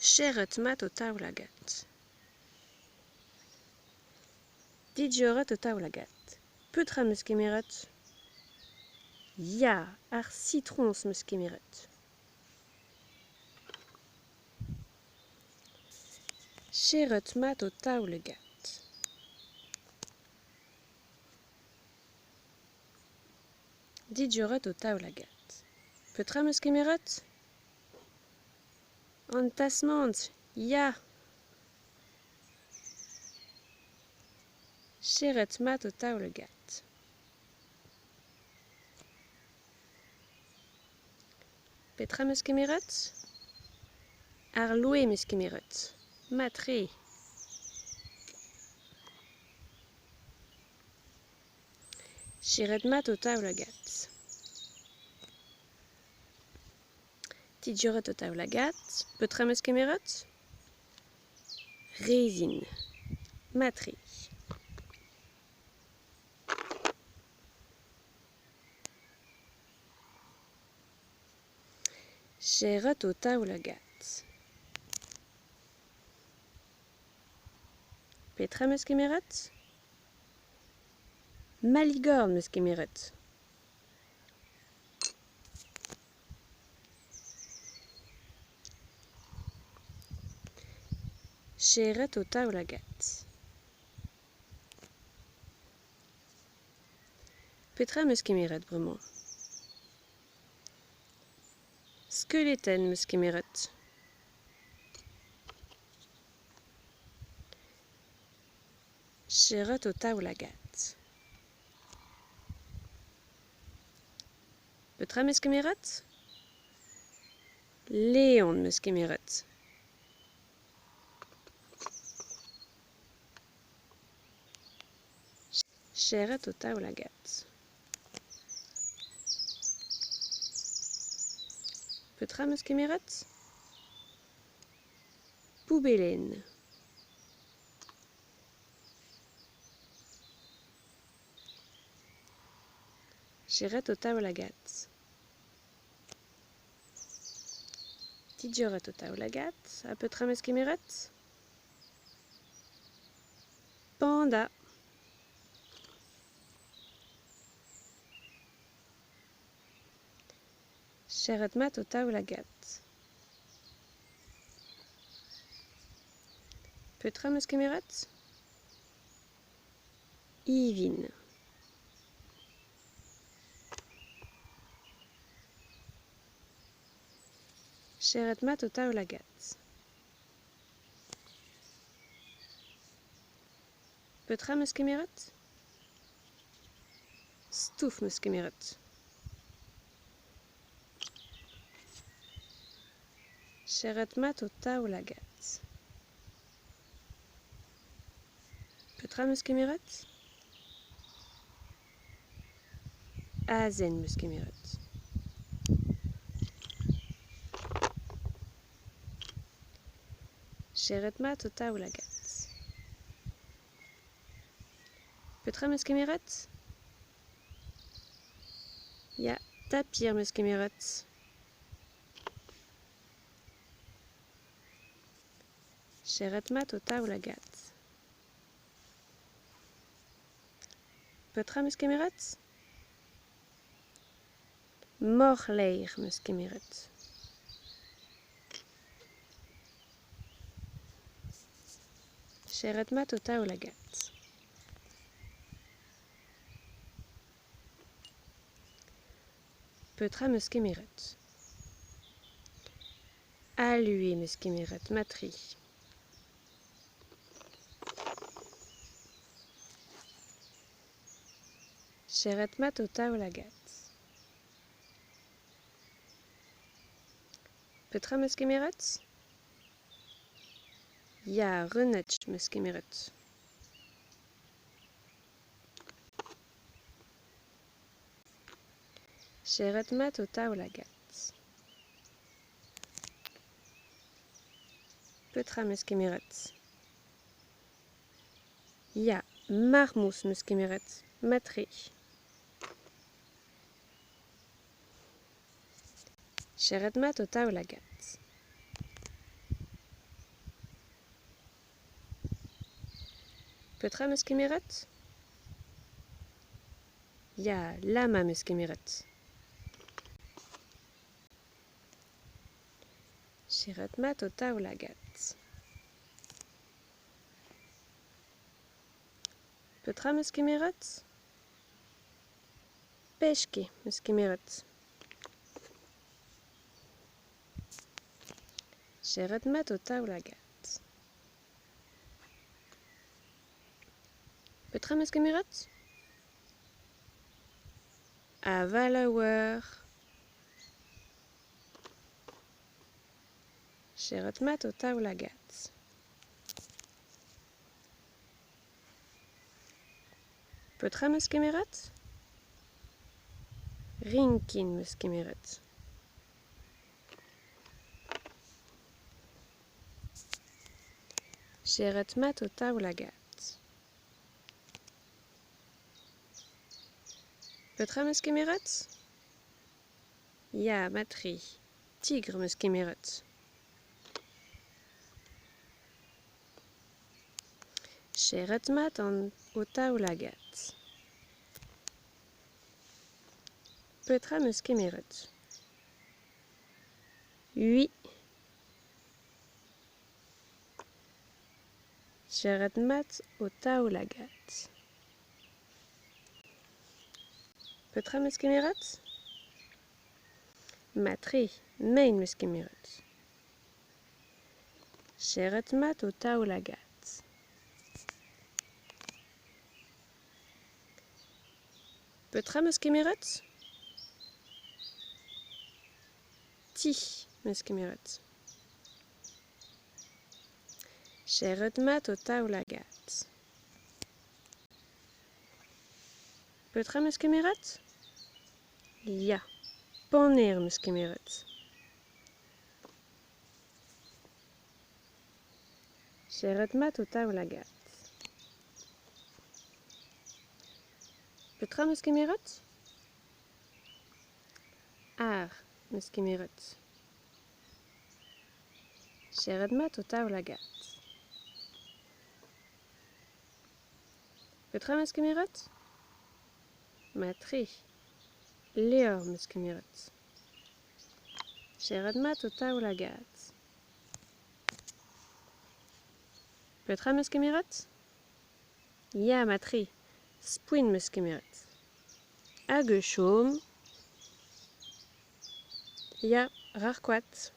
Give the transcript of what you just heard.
Serret mat ho taoulagad. Digoret ho taoulagad. Petra 'm eus kemeret? Ya, ar sitroñs 'm eus kemeret. Serret mat ho taoulagad. Digoret ho taoulagad. Petra 'm eus kemeret? An tasmant, ya. Serret mat ho taoulagad. Petra 'm eus kemeret? Ar loe 'm eus kemeret. Mat-tre. Serret mat ho taoulagad. Digoret ho taoulagad. Petra 'm eus kemeret? Rezin. Mat-tre. Serret ho taoulagad. Petra 'm eus kemeret? Maligorn 'm eus kemeret. Serret ho taoulagad. Petra 'm eus kemeret bremañ? Skeuletenn 'm eus kemeret. Serret ho taoulagad. Petra 'm eus kemeret? Leon 'm eus kemeret. Serret ho taoulagad. Petra 'm eus kemeret? Poubellenn. Serret ho taoulagad. Digoret ho taoulagad. Ha petra 'm eus kemeret? Panda. Serret mat ho taoulagad. Petra 'm eus kemeret? Ivin. Serret mat ho taoulagad. Petra 'm eus kemeret? Stouf 'm eus kemeret. Serret mat ho taoulagad. Petra 'm eus kemeret? Azen 'm eus kemeret. Serret mat ho taoulagad. Petra 'm eus kemeret? Ya, tapir 'm eus kemeret. Serret mat ho taoulagad. Petra 'm eus kemeret? Morleir 'm eus kemeret. Serret mat ho taoulagad. Petra 'm eus kemeret? Alue 'm eus kemeret, mat-tre. Serret mat ho taoulagad. Petra 'm eus kemeret? Ya, Reunetch 'm eus kemeret. Serret mat ho taoulagad. Petra 'm eus kemeret? Ya, marmouz 'm eus kemeret, mat-tre. Serret mat ho taoulagad. Petra 'm eus kemeret? Ya, lama 'm eus kemeret. Serret mat ho taoulagad. Petra 'm eus kemeret? Pechke 'm eus kemeret. Serret mat ho taoulagad. Petra 'm eus kemeret? Avalaouer. Serret mat ho taoulagad. Petra 'm eus kemeret? Rinkin 'm eus kemeret. Serret mat ho taoulagad. Petra 'm eus kemeret? Ya, mat-tre. Tigr 'm eus kemeret. Serret mat an ho taoulagad. Petra 'm eus kemeret? Ui. Serret mat ho taoulagad. Petra 'm eus kemeret? Mat-tre, mein 'm eus kemeret. Serret mat ho taoulagad. Petra 'm eus kemeret? Ti 'm eus kemeret. Serret mat ho taoulagad. Petra 'm eus kemeret? Ya, paner 'm eus kemeret. Serret mat ho taoulagad. Petra 'm eus kemeret? Ar 'm eus kemeret. Serret mat ho taoulagad. Petra 'm eus kemeret? Mat-tre. Levr 'm eus kemeret. Serret mat ho taoulagad. Petra 'm eus kemeret? Ya, mat-tre. Spouen 'm eus kemeret. Hag e chom. Ya, rac'h-koad.